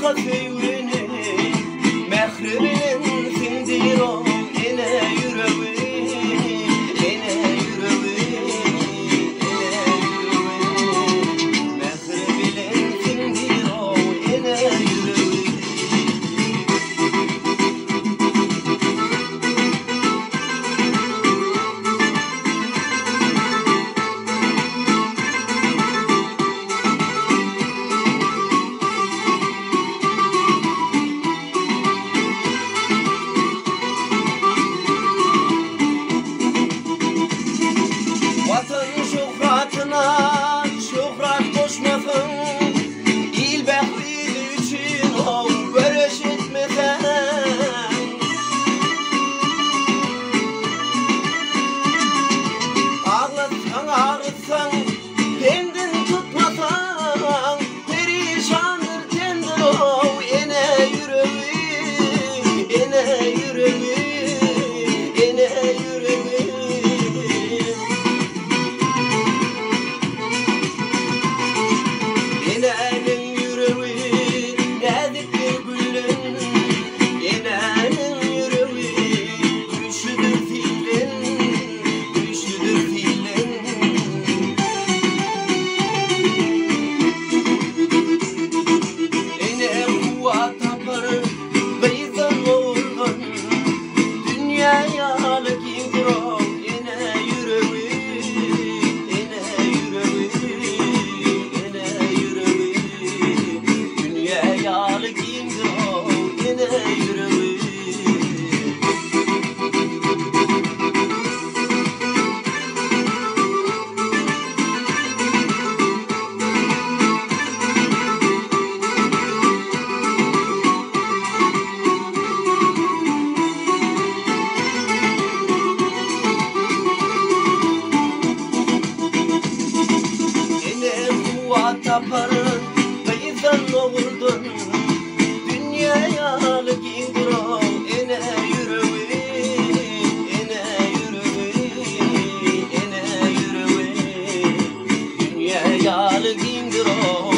Halka söýgini mähri bilen siňdir-ow ene ýüregi, ene ýüregi, ene ýüregi. Mähri bilen siňdir-ow ene ýüregi. Watan şöhratyna şöhrat goşmasaň, Il bähbidi üçin how göreş etmeseň. Aglatsaň, agyrtsaň, Pendin tutmasaň, perişandyr tendir-ow, ene ýüregi, ene ýüregi, ene ýüregi. Enäniň ýüregi näzikdir gülden, enäniň ýüregi güýçlüdir silden. Güýçlüdir silden. Ene kuwwat tapar gyzdan oguldan, Dünýä ýaly giňdir-ow ene ýüregi, Ene ýüregi, ene ýüregi. Dünýä ýaly giňdir-ow ene ýüregi. Ene kuwwat tapar gyzdan oguldan Dünýä ýaly giňdir-ow ene ýüregi, ene ýüregi, ene ýüregi. Dünýä ýaly giňdir-ow.